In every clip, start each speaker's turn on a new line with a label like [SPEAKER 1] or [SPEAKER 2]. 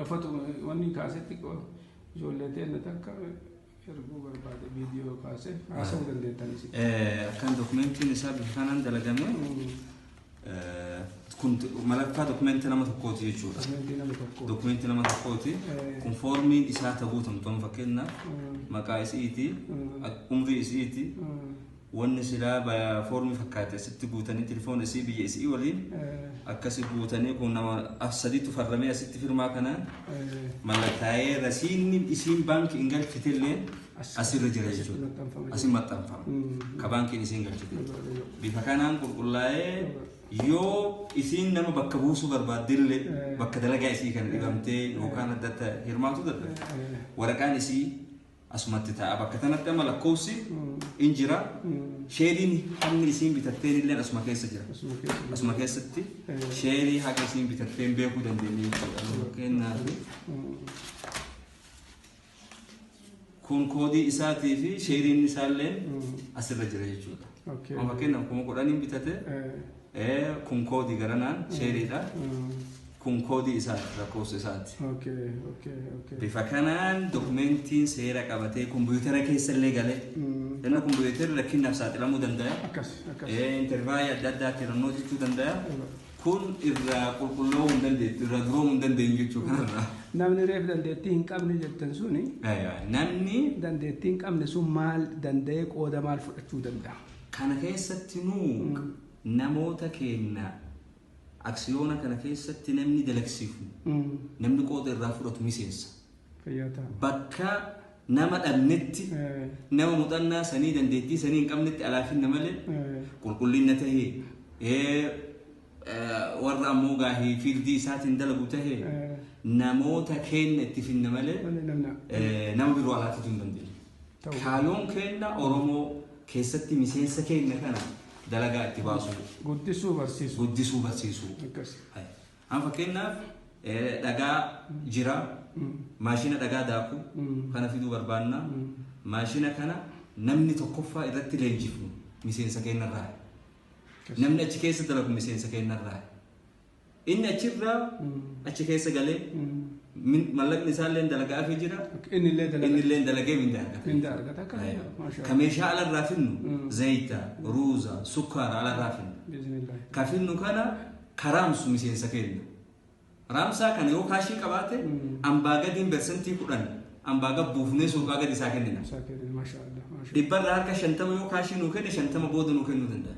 [SPEAKER 1] Foto wanni kaasee xiqqoo ijoollee teenna takka erguu barbaade, viidiyoo kaasee haasa'uu dandeettanis.
[SPEAKER 2] Akkan dokumentiin isaa bifa kanaan dalagame, kun malaffaa dokumentii nama tokkooti jechuudha.
[SPEAKER 1] Dokumentii nama tokko.
[SPEAKER 2] Dokumentii nama tokkooti. Kun foormiin isaa ta guutamtu, amma fakkeenyaaf maqaa isiiti, umrii isiiti, wanni silaa foormii fakkaate asitti guutanii, telefoon isii, biyya isii waliin akkasi guutanii, kun nama sadiitu farramee asitti firmaa kanaan mallattaa'ee, rasiinni isiin baankii hin galchitellee asirra jira jechuudha. Asin maxxanfama. Ka baankiin isiin galchite. Bifa kanaan qulqullaa'ee, yoo isiin nama bakka buusuu barbaaddellee, bakka dalagaa isii kana dhibamtee yookaan adda adda hirmaatuu dadhabde, waraqaan isii asumatti ta'a. Bakka kanatti amma lakkoofsi in jira. Sheeriin hammi isiin bitatteen illee asuma keessa jira. Asuma keessatti sheerii haga isiin bitatteen beekuu dandeenya jechuudha. Fakkeenyaaf kun koodii isaatii fi sheeriin isaallee asirra jira jechuudha. Amma fakkeenyaaf 10,000 bitate, kun koodii garanaan sheeriidha. Kun koodii isaati, lakkoofsa isaati. Bifa kanaan dokumentiin seera qabatee kompiitara keessa illee galee. Inni kompiitarri rakkinaaf saaxilamuu danda'a.
[SPEAKER 1] Akkas akkas.
[SPEAKER 2] Intervaayii adda addaatti rannoo jechuu danda'a. Kun irraa qulqullaa'uu hin dandeettu, irraa duroomuu hin dandeenyu jechuu kanarraa.
[SPEAKER 1] Namni reef dandeettii hin qabne jettan suni,
[SPEAKER 2] Namni
[SPEAKER 1] dandeettii hin qabne sun maal danda'ee qooda maal fudhachuu danda'a?
[SPEAKER 2] Kana keessatti nuu namoota keenya aksiyoona kana keessatti namni dalagsiifnu, namni qooda irraa fudhatu miseensa.
[SPEAKER 1] Fayyaa ta'a.
[SPEAKER 2] Bakka nama dhabnetti, nama muuxannaa sanii dandeettii sanii hin qabnetti alaafinna malee, qulqullina tahee, warra ammoo gaahii fiildii isaatiin dalagu tahee, namoota keenya itti finna malee nama biroo alaafituu hin dandeenyu. Kaayoon keenya Oromoo keessatti miseensa keenya kana dalagaa itti baasuu.
[SPEAKER 1] Guddisuu barsiisuu.
[SPEAKER 2] Guddisuu barsiisuu. Amma fakkeenyaaf dhagaa jira, maashina dhagaa daaku kana fiduu barbaanna. Maashina kana namni tokkoffaa irratti leenjifnu miseensa keenyarraa. Namni achi keessa dalagu miseensa keenyarraa. Inni achirraa achi keessa galee mallaqni isaallee dalagaafii jira.
[SPEAKER 1] Inni illee dalagaa.
[SPEAKER 2] Inni illee dalagee mindaa argata.
[SPEAKER 1] Mindaa argata akka.
[SPEAKER 2] Ka meeshaa alarraa finnu, zayita, ruuza, sukkaara alarraa finnu.
[SPEAKER 1] Bismillah.
[SPEAKER 2] Ka finnu kana karaamsu miseensa keenya. Raamsaa kana yoo kaashii qabaate, ambaa gadiin 10% ambaa gad buufnee suuqaa gadi isaa kennina.
[SPEAKER 1] Isaa kenna, maasha Allah. Maasha
[SPEAKER 2] 50% yoo kaashii nuu kenne, 50 booda nuu kennuu danda'a.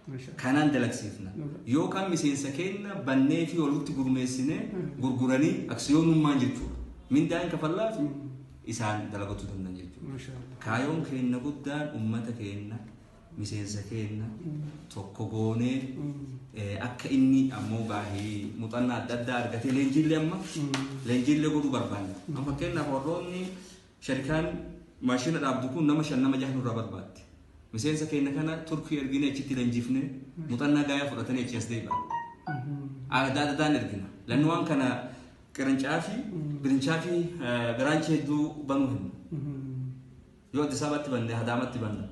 [SPEAKER 1] Maasha
[SPEAKER 2] Kanaan dalagsiifna. Yookaan miseensa keenya bannee fi walitti gurmeessinee gurguranii aksiyoonummaan jechuudha. Mindaan kafallaa fi isaan dalagachuu danda'an jechuudha.
[SPEAKER 1] Maasha Allah.
[SPEAKER 2] Kaayoon keenya guddaan uummata keenya, miseensa keenya tokko goonee, akka inni ammoo gaahii muuxannaa adda addaa argatee, leenjiillee amma leenjiillee godhuu barbaanna. Amma fakkeenyaaf warroonni sharikaan maashina dhaabdu kun nama shan, nama jaha nurraa barbaaddi. Miseensa keenya kana Turkii erginee achitti leenjifnee muuxannaa gaayaa fudhatanii achi as deebi'an. Adda addaan ergina. Lanni waan kana qirincaa fi birincaa fi biraanchii hedduu banuu hinna. Yoo Addis Ababaatti banne, Adaamatti banna,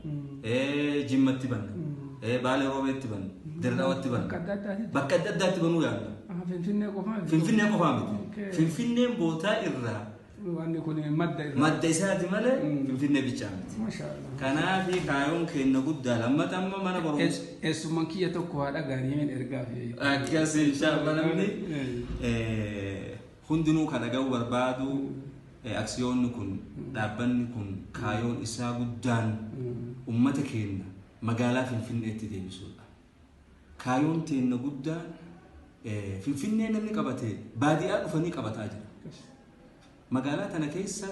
[SPEAKER 2] Jimmatti banna, Baalee Roobeetti banna, Dirdaawatti banna.
[SPEAKER 1] Bakka adda addaatti.
[SPEAKER 2] Bakka adda addaatti banuu yaadna.
[SPEAKER 1] Finfinnee qofaa miti.
[SPEAKER 2] Finfinnee qofaa miti. Finfinneen bootaa irraa
[SPEAKER 1] Wanni kun madda irraa.
[SPEAKER 2] Madda isaati malee Finfinnee bichaa miti.
[SPEAKER 1] Maasha Allah.
[SPEAKER 2] Kanaafi kaayoon keenya guddaa lammata amma mana barumsa.
[SPEAKER 1] Eessummaan kiyya tokko haadha gaarii min ergaa fi.
[SPEAKER 2] Akkas inshaallah, namni hundinuu kan dhaga'uu barbaadu, aksiyoonni kun, dhaabbanni kun kaayoon isaa guddaan ummata keenya magaalaa Finfinneetti deebisuudha. Kaayoon teenya guddaan Finfinnee namni qabate baadiyyaa dhufanii qabataa jira. Magaalaa tana keessa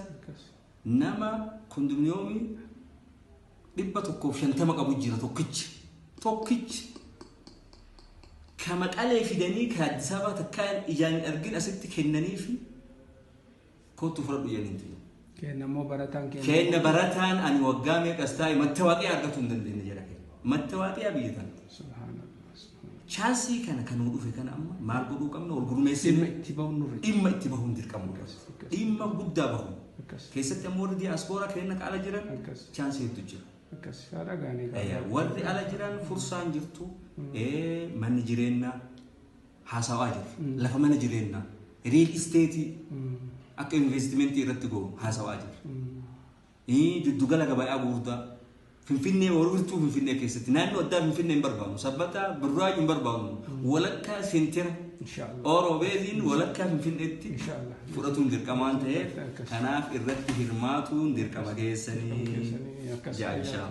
[SPEAKER 2] nama kondominiyoomii 150 qabu jira tokkichi. Tokkichi. Ka Maqalee fidanii, ka Addis Ababaa takkaa ijaan hin argin asitti kennanii fi kootu fudhadhu jedhaniitu jira.
[SPEAKER 1] Kenna immoo barataan kenna.
[SPEAKER 2] Kenna barataan ani waggaa meeqas taa'e mattawaaqiyaa argachuu hin dandeenye jedha kenna. Mattawaaqiyaa biyya tana.
[SPEAKER 1] Subhaanallah.
[SPEAKER 2] Chaansii kana kan nuu dhufe kana amma maal godhuu qabna? Wal gurmeessine
[SPEAKER 1] Dhimma itti bahuun nurra jira.
[SPEAKER 2] Dhimma itti bahuun dirqama. Dhimma guddaa bahuun. Keessatti ammoo warri diiyaaspooraa keenya ka ala jiran chaansii hedduu jira.
[SPEAKER 1] Akkas. Haadha gaarii.
[SPEAKER 2] Warri ala jiran fursaan jirtu, manni jireenyaa haasawaa jiru. Lafa mana jireenyaa. Real estate akka investimentii irratti goonu haasawaa jira. Jiddugala gabayaa gurguddaa Finfinnee, wirtuu Finfinnee keessatti, naannoo addaa Finfinnee hin barbaannu. Sabbataa, Burraayyu hin barbaannu. Walakkaa center Oroobeeziin walakkaa Finfinneetti fudhatuun dirqama waan ta'eef, kanaaf irratti hirmaatuun dirqama keessanii jaa, inshallah.